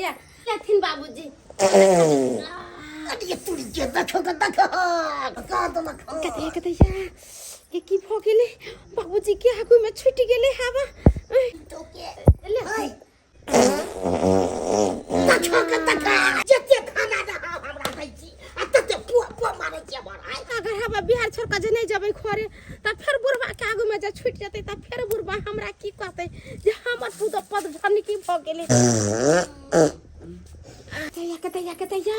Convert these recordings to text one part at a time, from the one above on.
लेथिन बाबूजी। अरे तुरी के देखो के देखो का देलक। कते कते या के की भ गेलै बाबूजी के आगू में छूटि गेलै हवा। तो के ले हाय देखो के देखो, जते खाना रहा हमरा दै छी आ तते पुआ पुआ मारै छी हमर आइ। अगर हवा बिहार छोड़ के जे नहीं जेबै घरे त फेर बुढ़बा के आगू में जे छूटि जेतै त फेर बुढ़बा हमरा की कहतै जे हमर तू तऽ पद भनकी भ गेलै। कतैया कतैया कतैया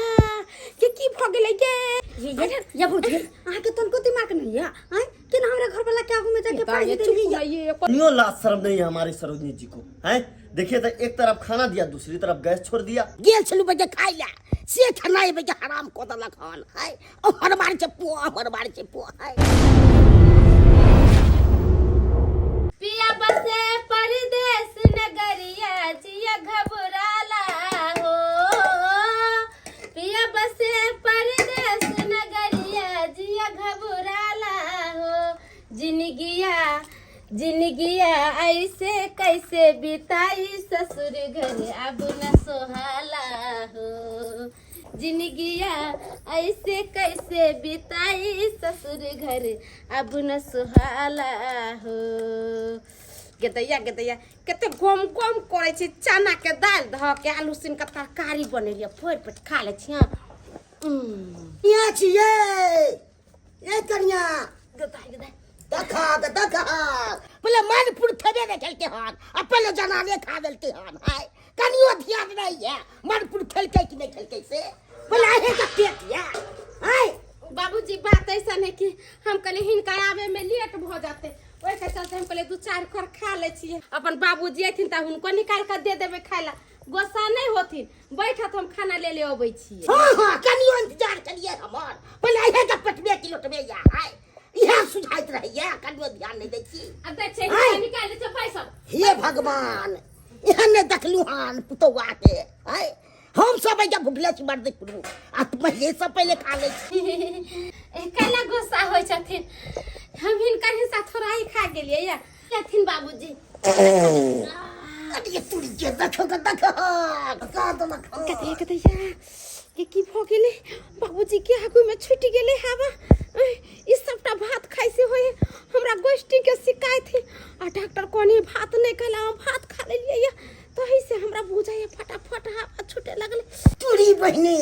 के की भ गेलै गे? ये ये या भौजी, अहाँ के तनको दिमाग नहीं है आय? केना हमरा घर वाला के आगू में जाके पानी देलियै? ये नियो लाज शर्म नहीं है हमारी सरोजनी जी को हैं। देखिए तो एक तरफ खाना दिया, दूसरी तरफ गैस छोड़ दिया। गेल छलू बजे खाइ ला, से खेनाइ बजे हराम कऽ देलक हन। हाय अमर मार छै पुआ, अमर मार छै पुआ। हाय पिया बसे परदेस नगरिया जिया घबराला हो, पिया बसे परदेस नगरिया जिया घबराला हो, जिनगिया जिनगिया ऐसे कैसे बिताई ससुर घर अब न सोहाला हो, जिनगिया ऐसे कैसे बिताई ससुर घर अब न सोहाला हो। गेदैया गेदैया कते गम गम करै छै। चना के दालि धऽ के आलू सीन के तरकारी बनेलियै, फोड़ि पेट खा लै छी। कनिया छियै ए कनिया। गदाइ गदाइ देखा के देखा, पहिले मानपुर खेबे नहि खेलकै हन आ पहिले जनाने खा देलकै हन। हाय कनियो ध्यान नहीं है मानपुर खेलकै कि नहि खेलकै से, पहिले अहें के पेट ये। हाय बाबूजी बात ऐसा है कि हम कहले हिनका आवे में लेट भ जाते, ओहि के चलते हम कहले दू चार खर खा ले छियै। अपन बाबूजी अथिन तऽ हुनको निकाल के दे देबै खाय ला, गुस्सा नहीं होथिन, बैठत हम खाना ले ले अबै छियै। हाँ हाँ कनियो इंतजार करिए हमर, पहिले अहें के पेटमे की लोटबे या। हाय इएह सुझाइत रहैया, कनियो ध्यान नहि दै छी। अब दै छै हाय। निकाल दै छै पैसा। हे भगवान, एहन नहि देखलहुँ हन पुतौआ के। हाय हम सब एहिजा भुखले छी मर्द पुरू आ पहिले सब पहिले खा लै छी। कैला गुस्सा होइ छथिन? हम हिनकर हिस्सा थोड़ा ही खा गेलियै या। लेथिन बाबूजी। अरे तुरी के देखो के देखो का देलक। कते कते या के की भ गेलै बाबूजी के आगू में छूटि गेलै हवा। ई सबटा भात खाइ से होय हमरा गोष्ठी के शिकायत है आ डॉक्टर कहने भात नहीं खाइला, हम भात खा लेलियै या तही से हमरा बुझाइए फटाफट हवा छूटे लगलै। तुरी बहिनी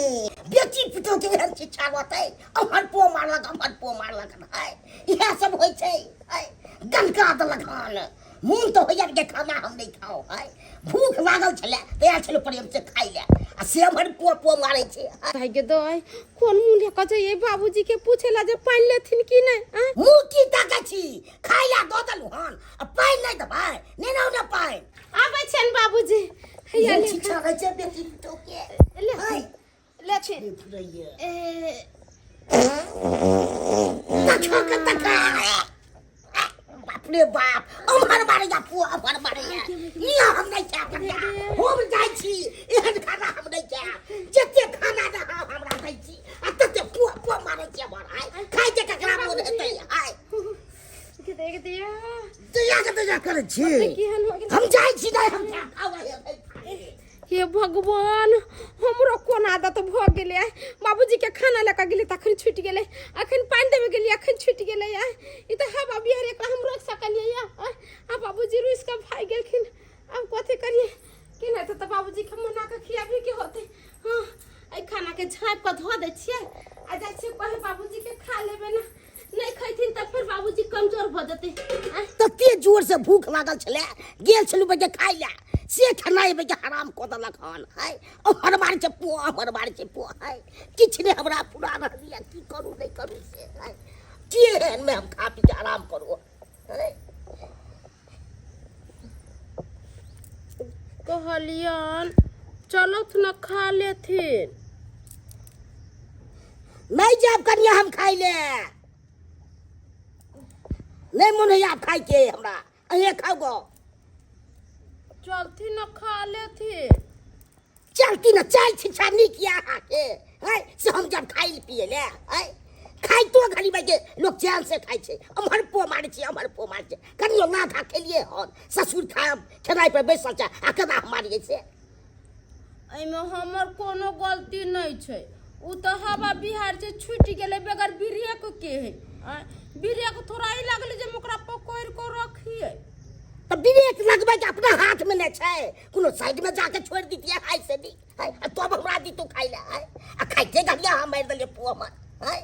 बेटी पुतोह के एहन शिक्षा रहतै, अमर पो मारलक अमर पो मारलक। हाय इएह सब होइ छै। हाय गनका देलक हन, मोन तऽ होइया जे खाना हम नहि खाउ। हाय भूख लागल छलै तैयार छलै प्रेम से खाइ लए आ से हमर पो पो मारै छै। भाई गे दाइ, कोन मुँह लऽ कऽ जइयै बाबूजी के पूछे ला जे पानि लेथिन कि नहि? आँय? मुँह की ताकै छी? खाइ लए दऽ देलहुँ हन आ पानि नहि देबै? नहि ने ने पानि आबै छियनि बाबूजी। हैया एहन ले शिक्षा रहै छै बेटी पुतोह के। ले हाय लेथिन। नहि फुरैया। ए देखो के देखो, बाप रे बाप, अमर मारैया पुआ, अमर मारैया। इहाँ हम नहि खायब कनिया, हम जाइ छी, एहन खाना हम नहि खायब। जते खाना रहा हमरा दै छी आ तते पुआ पुआ मारै छी हमर। हाय खाइ के ककरा मोन हेतै? हाय के देख दिया दैया के दैया करै छी। केहन हो गेल? हम जाइ छी, नहि हम खायब, खाउ अहाँ। हे भगवान, हमरो कोन आदत भऽ गेलै? बाबूजी के खाना लऽ कऽ गेलै तखन छुटि गेलै, अखन पानि देबे गेलियै अखन छुटि गेलै। ई तऽ हवा बिहार एकरा हम रोकि सकलियै या? आ बाबूजी रुसि कऽ भागि गेलखिन। आब कथी करियै? केना हेतै? तऽ बाबूजी के मना कऽ खियाबे के होतै। हँ एहि खानाके झाँपि कऽ धऽ दै छियै आ जाइ छियै पहिले बाबूजी के खा लेबै ने, नहि खैथिन तऽ फेर बाबूजी कमजोर भऽ जेतै। आँय? तते जोर से भूख लागल छलै, गेल छलहुँ बजे खाइ लए, से खेनाइ बजे हराम कऽ देलक हन। हाय अमर मारै छै पुआ, अमर मारै छै पुआ। हाय किछु नहि हमरा पूरा रहल यऽ, की करू नहि करू से। हाय की एहनमे हम खा पी के आराम करू? हाय कहलियन चलौथ न खा लेथिन। नहि जायब कनिया हम खाइ ले, नहि मोन होइया आब खाइके हमरा, अहें खाउ गो। चलथिन न खा लेथिन। चलती न चाल छिछा नीक या अहाँके है से हम जब खाइ ले पिए ले। है खाइतो घड़ी में के लोग चैन से खाइ छै, अमहर पो मारै छै, अमहर पो मारै छै। कनियो नाथा खेलिए हन, ससुर खा खेनाइ पर बैसल छै आ केना हम मारियै से? एहिमे हमर कोनो गलती नहि छै। ओ तऽ हवा बिहार से छूटि गेलै बगैर ब्रेक के है। आँय, ब्रेक थोड़ा ई लागलै जे हम ओकरा पकड़ि कऽ रखियै। तऽ ब्रेक लगबै के अपना हाथ में नहि छै, कोनो साइड में जाके छोड़ि दितियै हाय से नीक हाय, आ तब हमरा दितू खाइ लए हाय। आ खाइते घड़िया हम मारि देलियै पुआ हमर हाय,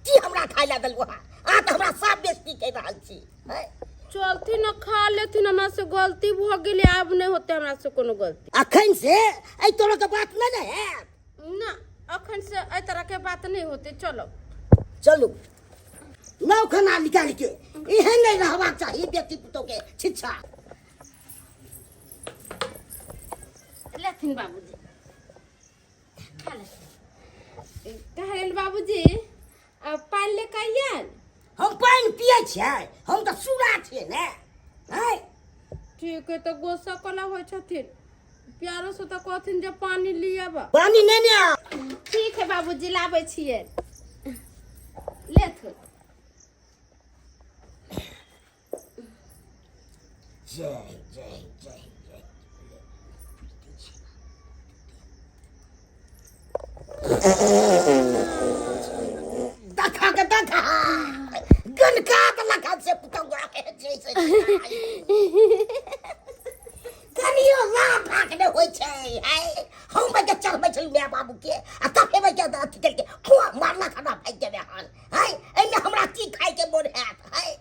की हमरा खाइ लए देलहुँ अहाँ? अहाँ तऽ हमरा साफ बेइज्जती कहि रहल छी हाय। चलथिन ने खा लेथिन, हमरा से गलती भऽ गेलै, आब नहि होतै हमरा से कोनो गलती। अखन से एहि तरहके बात नहि ने हैत ना, अखन से एहि तरह के बात नहीं होते। चलो चलू, नव खाना निकाल के एहन नहीं रहबाक चाही बेटी पुतोह के शिक्षा। लेथिन बाबूजी, खा लेथिन। कहलन बाबूजी अब पानि लेके आइयन। हम पानि पियै छियै? हम तऽ सूरा छियै ने हैं। ठीक है, तो गोस्सा कोना होइ छथिन? प्यारो से तऽ कहथिन जे पानी लियब। पानी नहि ने आब। ठीक है बाबूजी, लाबै छियै, लेथुन। जय जय जय जय। देखा के देखा गनका देलक हन से पुतौआ के जैसे कनियो लाभ भाग नहि होइ छै है। हम के चढ़बै छली माय बाबू के आ तब के अथी केलकै, फुआ मारलक, हमरा भागि गेलै हन है। एहिमे हमरा की खाइके मोन हैत है?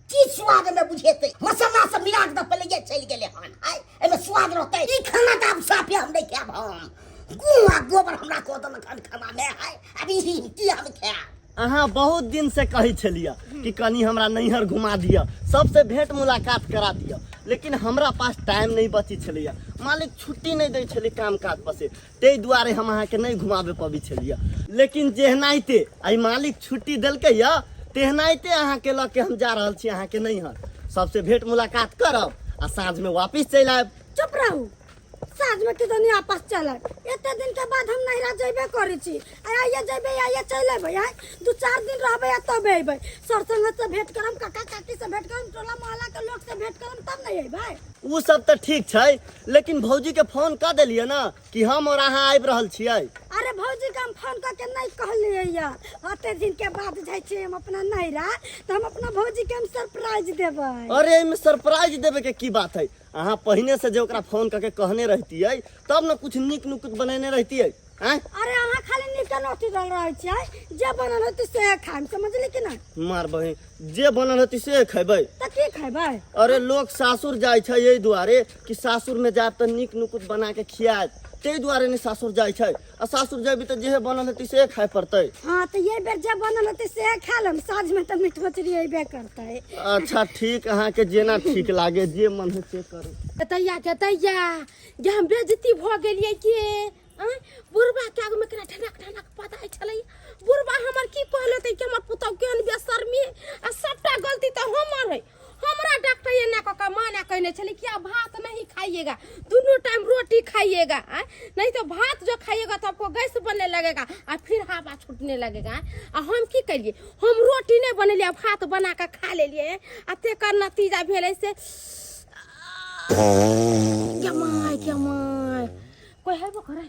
की स्वाद में बुझेतै? मसाला सब मिला के तऽ पहिले चलि गेलै हन है, एहिमे स्वाद रहतै? ई खाना तऽ आब साफे हम नहि खायब। हम गुआ गोबर हमरा कऽ देलक हन खाना मे है, आब ई की हम खायब? अहाँ बहुत दिन से कहै छलियै कि कनि हमरा नैहर घुमा दिअ, सबसे भेंट मुलाकात करा दिअ, लेकिन हमरा पास टाइम नहि बची छलैया, मालिक छुट्टी नहि दै छलै काम काज पर से, ताहि दुआरे हम अहाँके नहि घुमाबे पबै छलियै। लेकिन जेहनाइते आइ मालिक छुट्टी देलकै यऽ, तेहनाइते अहाँके लऽ के हम जा रहल छी अहाँके नैहर, सबसे भेंट मुलाकात करब आ साँझमे वापिस चलि आयब। चुप रहू, साँझ में किदनी आपस चल आयब? एते दिन के बाद हम नैहरा जैबे करै छी, आ आइये जैबे आइये चलि अयबै? आइ दू चारि दिन रहबै आ तब अयबै। सर संगत से भेंट करम, काका काकी से भेंट करम, टोला मोहल्ला के लोग से भेंट करम, तब नहीं अयबै। ओ सब तऽ ठीक छै, लेकिन भौजी के फोन कऽ देलियै ने कि हम और अहाँ आबि रहल छियै? अरे भौजी के हम फोन कऽ के नहीं कहलियै या, अते दिन के बाद जाइ छियै हम अपना नैहरा तऽ हम अपना भौजी के हम सरप्राइज देबै। अरे एहिमे सरप्राइज देबे के की बात है? अहाँ पहिने से जे ओकरा फोन करके कहने रहतियै तब ने कुछ नीक नुकुत बनेने रहतियै आँय। अरे अहाँ खाली नीक नोटी डल रहै छियै, जे बनल होतै से खायब, समझली कि नहि? मार बहिन, जे बनल होतै से खेबै तऽ की खेबै? अरे लोक सासुर जाइ छै एहि दुआरे कि सासुर में जायब तऽ नीक नुकुत बना के खियायत, ताहि दुआरे ने सासुर जाइ छै। आ सासुर जेबी तऽ जेहे बनल हेतै से खाय पड़तै। हाँ तऽ ये बेर जे बनल होतै से खा लेम, साँझ में तऽ मीट मछली अयबे करतै। अच्छा ठीक, अहाँके जेना ठीक लागे, जे मन है से करू। दैया के दैया जे हम बेइज्जती भऽ गेलियै के आँय, बुढ़बा के आगूमे केना ठनक ठनक पताइ छलै। बुढ़बा हमर की कहले कि हमर पुतहु केहन बेशर्मी है, आ सबटा गलती तऽ हमर है। हमरा डॉक्टर एना कऽ कऽ मना कहने छलै कि आप भात नहीं खाइएगा, दोनों टाइम रोटी खाइएगा, आँय, नहीं तो भात जो खाइएगा तो आपको गैस बनने लगेगा आ फिर हवा छूटने लगेगा। आँय। आ हम की करिए, हम रोटी नहीं बनेलिए, भात बना कऽ खा लेलिए आ तेकर नतीजा भेलै से गे my गे my. कोई हेबो करे?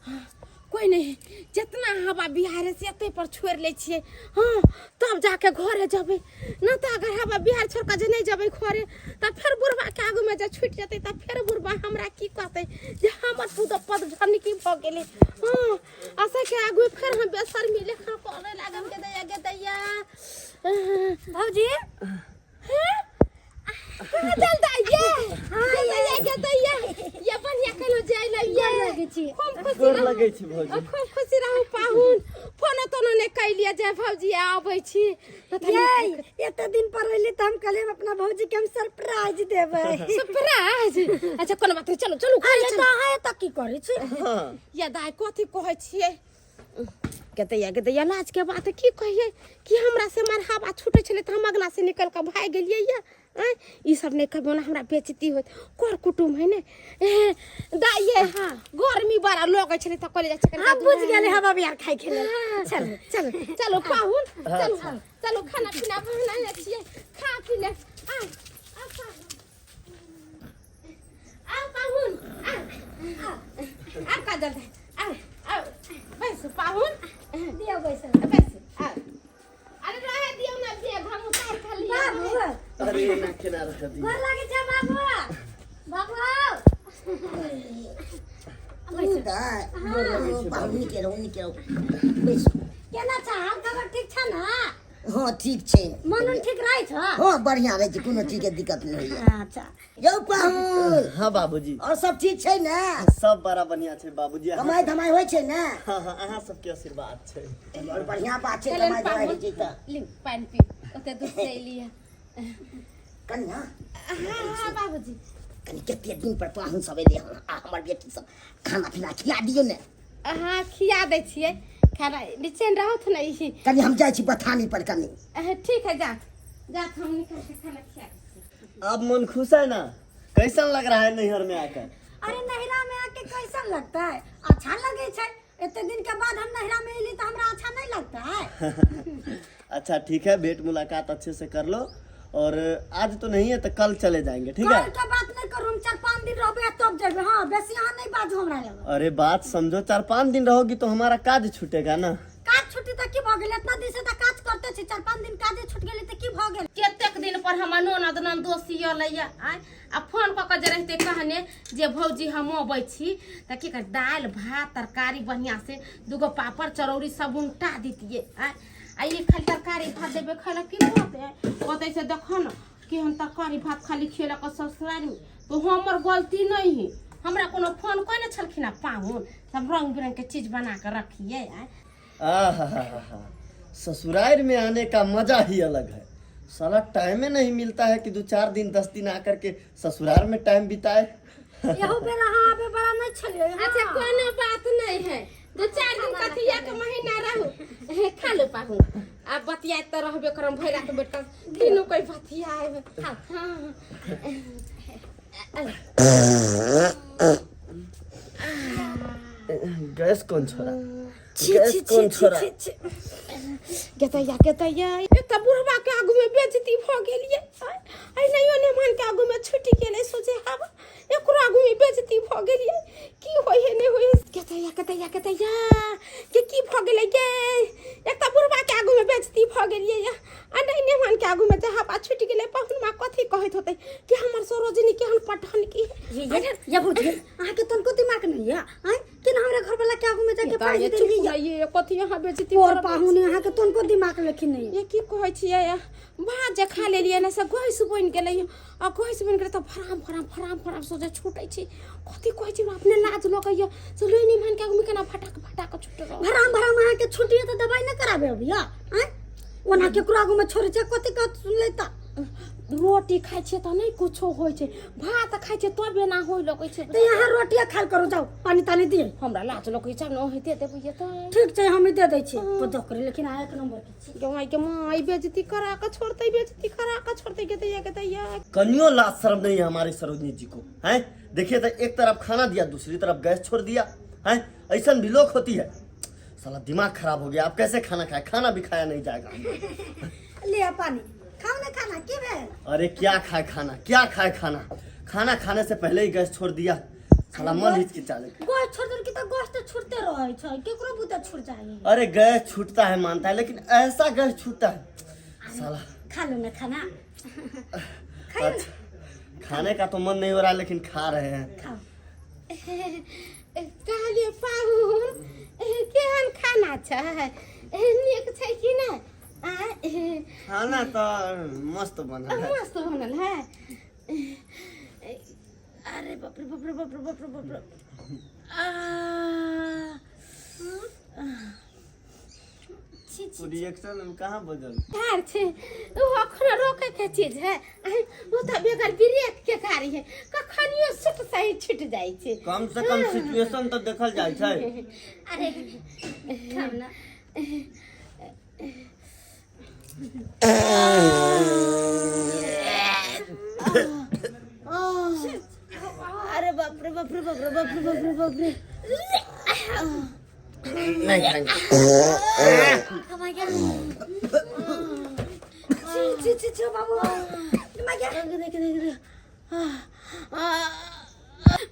हाँ, कोई नहीं। जितना हवा बिहार है से एते पर छोड़ ले छियै। हाँ, तब जाके घरे जबै न तऽ अगर हवा बिहार छोड़ कऽ जे नहीं जबै घरे तऽ फेर बुढ़बा के आगू में जे छूटि जेतै तऽ फेर बुढ़बा हमरा की कहतै जे हमर पुत पद झनकी भऽ गेलै। हाँ, आ सबके आगू फेर हम बेशर्मी लेखा करे लागब। गे दैया गे दैया। भौजी। हाँ? चल दैया दैया गे दैया, ये बढ़िया कहलो जाय ला ये। गोर लगै छी। खूब खुशी गोर रहू। लगै छी भौजी। खूब खुशी रहू पाहुन। फोनो तोनो नहि कैलियै जे भौजी आबै छी। ये एते दिन पर अयली तऽ हम कहलियै हम अपना भौजी के हम सरप्राइज देबै। सरप्राइज? अच्छा कोनो बात नहि, चलू चलू घरे। अरे चलू। तऽ अहाँ एतऽ की करै छी? हाँ। या दाइ, कथी कहै छियै के दैया के दैया, लाज के बात की कहियै कि हमरा से मार हवा छूटे छलै तऽ हम अगना से निकल कऽ भागि गेलियै। या आँय, ई सब नहि कहबै, ओना हमरा बेइज्जती होत, कर कुटुम है ने। दाइ ये, हाँ। गर्मी बड़ा लगै छलै तऽ कहलियै जाइ छियै कनिका हम बुझि गेलै हवा बिहार खाइ के लेल। चलू चलू चलू पाहुन, चलू चलू, खाना पीना बनेने छियै, खा पी ले। आ आ पाहुन, आ पाहुन, आ आ। आब का जल्दी आब आब बैसू पाहुन। दियौ बैसल। बैसू आब। अरे रहे दियौ ना बैग, हम उतार के लिअ। बाबू। अरे एना केना रख दियौ? गोर लागै छै बाबू, बाबू आउ। पाहुन, नीके रहू, नीके रहू, बैसू। केना छ हाल खबर? ठीक छ ना? हँ, ठीक छै। मन उन ठीक रहै छ? हँ, बढ़िआँ रहै छै, कोनो चीजके दिक्कत नहि होइए। अच्छा। यौ पाहुन। हाँ बाबूजी। और सब ठीक छै ने? सब बड़ा बढ़िया छै बाबूजी। कमाइ धमाइ होइ छै ने? हाँ हाँ, अहाँ सबके आशीर्वाद छै। और बढ़िआँ बात छै। चलनि कमाइ धमाइ होइ छै तऽ। लिउ पानि पी, ओते दूर से एलियै। कन्या। हाँ हाँ बाबूजी। कनि कते दिन पर पाहुन सब एलै हन आ हमर बेटी सब, खाना पीना खिला दियौ ने। अहाँ खिया दै छियै खाना, निचैन रहत ने ई। कनि हम जाइ छी बथानी पर कनि। ठीक है, जा जा, हम निकल के खाना खिया दै छियै। अब मन खुश है ना? कैसन लग रहा है नैहर में आकर? अरे, नैहरा में आके कैसन लगता है? अच्छा लगे छै। एते दिन के बाद हम नैहरा में एली तऽ हमरा अच्छा नहीं लगता है? अच्छा ठीक है, भेंट मुलाकात अच्छे से कर लो और आज तो नहीं है तो कल चले जाएंगे, ठीक है? कल के बात नहीं करू, हम 4-5 दिन रहबे तब जेबे। हाँ, बेसी अहाँ नहीं बाजू हमरा लग। अरे बात समझो, 4-5 दिन रहोगी तो हमारा काज छूटेगा ना। काज छुट्टी तऽ की भऽ गेल? इतना दिन से तऽ काज करते छी, 4-5 दिन काजे छूट गेलै तऽ की भऽ गेल? कतेक दिन पर हमर ननद ननदोसी अयलैया आँय। आ फोन कऽ कऽ जे रहिते कहने जे भौजी हम अबै छी तऽ की कर, दालि भात तरकारी बढ़िआँ से दूगो पापड़ चरौरी सब उनटा दितियै आँय। आ ई खाली तरकारी भात देबै खाय लए, की कहतै? कहतै से देखऽ ने केहन तरकारी भात खाली खेलक ससुरारिमे। तऽ हमर गलती नहि है, हमरा कोनो फोन कयने छलखिन आ पाहुन सब रंग बिरंग के चीज बना कऽ रखियै आँय। आहा, ससुराल में आने का मजा ही अलग है। साला टाइम नहीं मिलता है कि 2-4 दिन 10 दिन आकर के ससुराल में टाइम बिताए। यहू बेर अहाँ आबे बड़ा नहीं छलियै। हाँ। अच्छा, कोनो बात नहीं है, 2-4 दिन कथी एक महीना रहू। हे, खा लो पाहुन। आब बतियाइत तऽ रहबे करम, भरि रात बैठ कऽ तीनू कोइ बतियाएब। हाँ। गैस कौन छोड़ा? छी गैस छी कौन छी छोड़ा? छी छी। गेतैया गेतैया, एकटा बुढ़वा के आगू में बेइज्जती भऽ गेलियै। आइ नहियो नेमान के आगू में छुटि गेलै सोचे हवा, एकरो आगू में बेइज्जती भऽ गेलियै। की होइ है नहि होइ है। गेतैया गेतैया गेतैया के की भऽ गेलै गे? एकटा बुढ़वा के आगू में बेइज्जती भऽ गेलियै आ नहि नेमान के आगू में जे हवा छुटि गेलै। पाहुन माँ कथी कहैत होतै कि हमर सरोजिनी केहन पटहन की। ये ये भौजी, अहाँके तनको दिमाग नहीं है आँय? केना हमरा घर वाला के आगू में जाके पाइ चुप देलियै? रहिए, कथी यहाँ बेइज्जती पोर करबै? पाहुन, अहाँके तनको दिमाग लेकिन नहीं। ये की कहै छियै? भात जे खा लेलियै ने से गैस बनि गेलै। आ गैस बनि गेलै तऽ फराम फराम फराम फराम सोझे छूटै छै। कथी कहै छै, हमरा अपने लाज लगैया से लोहि मान के आगूमे केना फटाक फटाक छूट रहल। भराम भराम अहाँके छुटिए तऽ दवाइ नहि कराबे अबिया आँय? ओना केकरो आगू में छोड़ै छै? कथी कहत सुनलै तऽ? रोटी खाइ छियै तऽ नहि कुछो होइ छै, भात खाइ छियै तब एना होइ लगै छै। तऽ यहाँ रोटिए खायल करू। जाउ, पानी तानी दिए। हमरा लाज लगै छै ने, ओहिते देबै तऽ। ठीक छै, हम दे दै छी। करे लेकिन अहाँ एक नंबर के छी। गे माय के माय, बेइज्जती करा के छोड़तै, बेइज्जती करा के छोड़तै। गेतैया गेतैया। कनियो लाज शर्म नहीं है हमारे सरोजनी जी को हैं। देखिए तो, एक तरफ खाना दिया, दूसरी तरफ गैस छोड़ दिया हैं। ऐसा भी लोग होती है? साला दिमाग खराब हो गया। आप कैसे खाना खाए? खाना भी खाया नहीं जाएगा हमको। लिअ पानी, खाउ ने खाना। की भेल? अरे क्या खाए खाना, क्या खाए खाना? खाना खाने से पहले ही गैस छोड़ दिया साला, मन हिचकिचा ले। गैस छोड़ देल की तऽ गैस तऽ छूटते रहै छै, केकरो बुते छूट जाइ। अरे गैस छूटता है मानता है, लेकिन ऐसा गैस छूटता है साला। खा लो ने खाना। अच्छा, खाने का तो मन नहीं हो रहा है, लेकिन खा रहे हैं। खाओ। कहलियै पाहुन, केहन खाना छै? नीक छै कि नहि? खाना तो मस्त बना है। मस्त बनल है। अरे बाप रे बाप रे बाप रे बाप रे बाप रे, आ छी छी। रिएक्शन हम कहाँ बदल कार छै ओ, अखन रोके के चीज है? ओ तऽ बेगर ब्रेक के गाड़ी है, कखनियो सुट सही छूट जाइ छै। कम से कम सिचुएशन तो देखल जाइ छै। अरे खाउ ने। अरे बाप रे बाप रे बाप रे बाप रे बाप रे बाप रे। नहीं खाएंगे। छी छी छी छी बाबू, माय। देख देख देख।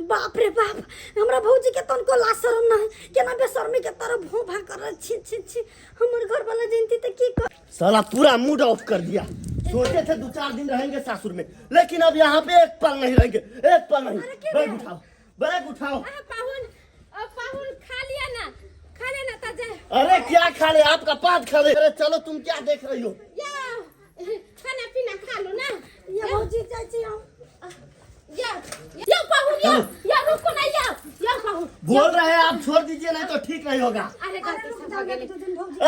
बाप रे बाप, हमरा भौजी के तनको लाज शरम ना है, केना बेशर्मी के तरह भों भा कर छी छी छी। हमर घर वाला जनती त की कर। साला पूरा मूड ऑफ कर दिया। सोचे थे 2-4 दिन रहेंगे सासुर में, लेकिन अब यहाँ पे एक पल नहीं रहेंगे, एक पल नहीं। बैग उठाओ, बैग उठाओ। पाहुन, पाहुन खा लिया ना, खा लेना ताजा। अरे क्या खा ले, आपका पात खा ले। अरे चलो, तुम क्या देख रही हो? या खाना पीना खा लो ना। ये भौजी जाइ छी हम। या या पाहुन, या या रुको ना, या या पाहुन। बोल रहे हैं आप छोड़ दीजिए, नहीं तो ठीक नहीं होगा। अरे गलती से हो गेली।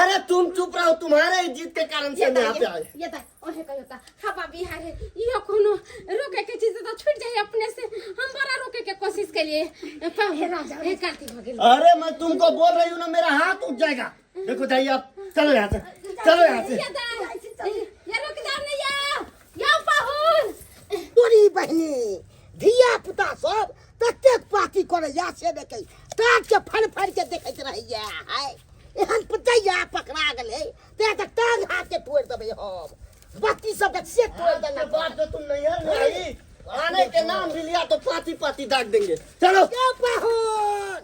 अरे तुम चुप रहो, तुम्हारे ही जीत के कारण से हम यहाँ पे आए। ये ता ओहे कहियो ता हवा बिहार है, यो कोनो रोके के चीज तो छूट जाए अपने से। हम बड़ा रोके के कोशिश के लिए हे गलती हो गेली। अरे मैं तुमको बोल रही हूँ ना, मेरा हाथ उठ जाएगा। देखो जाइए आप, चलो यहाँ से, चलो यहाँ से। ये दा ये रुक जाओ ना, या या पाहुन। तोरी बहिनी धिया पुता सब ततेक पाती करैया से देखै टाट के फड़ फड़ के देखैत रहैया। हाय एहन पुतैया पकड़ा गेलै ते तऽ टांग हाथ के तोड़ि देबै हम, बत्ती सबके से तोड़ि देलक। बात जो तुम नैहर में आई, आने के नाम भी लिया तो पाती पाती दाग देंगे। चलो। यौ पाहुन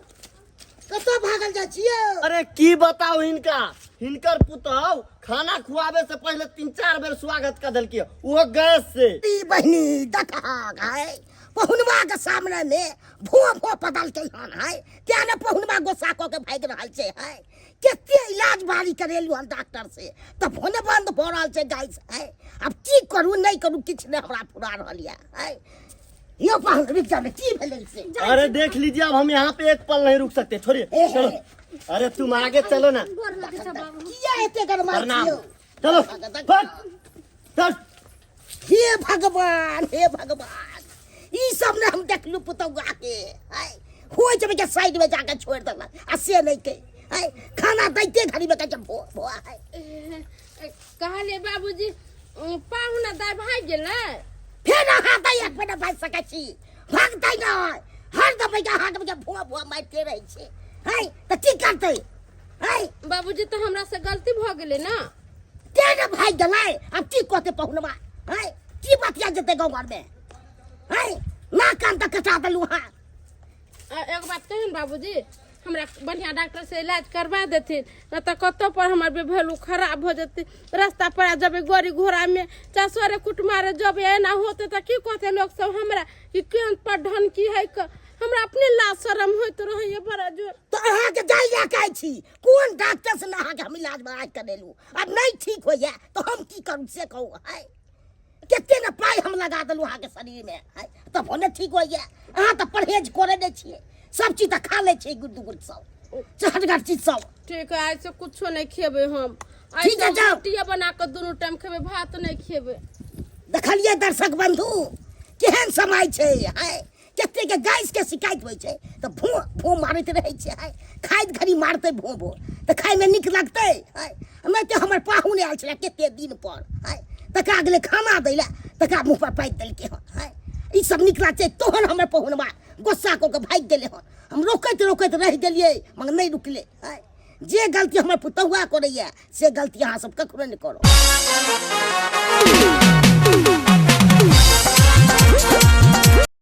कतऽ भागल जाइ छियै? अरे की बताओ, हिनका हिनकर पुतहु खाना खुआबे से पहले 3-4 बेर स्वागत कर देलकी, वो गैस से। ई बहिनी देखहक है पहुनवा के सामने में भो भो पदलकै हन है, तें ने पहुनवा गुस्सा कऽ के भागि रहल छै है। कते इलाज बारी करेलु हन डॉक्टर से, तऽ फोने बंद भऽ रहल छै गैस है। आब की करू नहि करू किछु नहि हमरा फुरा रहल यऽ है। यो पाहुन रुकि जाउ ने, की भेलै से? अरे देख लीजिए, अब हम यहाँ पे एक पल नहीं रुक सकते, छोड़िए चलो। अरे तुम आगे चलो ना। गोर लगै छै बाबू। किया एते गरमाइ प्रणाम। छियौ? चलो फट चल। हे भगवान, हे भगवान, ई सब ने हम देखलू पुतौआ के है, हो जब के साइड में जाके छोड़ देलक आ से नहीं के है, खाना दैते घड़ी में कहै छै भो भो है। कहले बाबूजी पाहुना दाय भागि गेलै। फेर अहाँ दै एक बेर भागि सकै छी, भागतै नहि, हर दबै के अहाँके के भो भो मारिते रहै छै है, तऽ की करतै है? बाबूजी तऽ हमरा से गलती भऽ गेलै ना, तें ने भागि गेलै। आब की कहतै पहुनवा है, की बतिया जेतै गाँव घरमे है? नाक कान तऽ कटा देलहुँ अहाँ। एक बात कहियौ ने बाबूजी, हमरा बढ़िया डॉक्टर से इलाज करवा देथिन, न तऽ कतौ पर हमर वैल्यू खराब हो जेतै। रास्ता पर जब गाड़ी घोड़ा में चाहे सरे कुटमारे जब एना होते तऽ की कहते लोग सब हमरा कि केहन पढ़न की है क, हमरा अपने लाज शरम होइत रहैया बड़ा जोर। तऽ अहाँके जाइ लए कहै छी, कोन डॉक्टर से ने अहाँके हम इलाज बराज करेलहुँ, आब नहीं ठीक होइया तऽ हम की करू से कहू है। कते ने पाइ हम लगा देलहुँ अहाँके शरीर में है, तब ने ठीक होइया। अहाँ तऽ परहेज करै नहि छियै, सब चीज तऽ खा लै छियै, गुड़ गुड़ सब चहटगर चीज सब। ठीक है, आइ से कुछो नहीं खेबै हम। आइ ठीक है, से जाओ। रोटिये बना कऽ दुनू टाइम खेबै, भात नहीं खेबै। देखलियै दर्शक बंधु केहन समय छै है, कते के गैस के शिकायत होइ छै तऽ भो भो मारैत रहै छै है, खाइत घड़ी मारतै भो भो तऽ खाइमे नीक लगतै है। नहि तऽ हमर पाहुन आयल छलै कते दिन पर है, तकरा गेलै खाना दै लए, तकरा मुँह पर पाति देलकै हन है। ई सब नीक लागतै? तोहन हमर पहुनवा गुस्सा कऽ के भागि गेलै हन, हम रोकैत रोकैत रहि गेलियै मगर नहि रुकलै है। जे गलती हमर पुतहुआ करैया से गलती अहाँ सब ककरो नहि करू।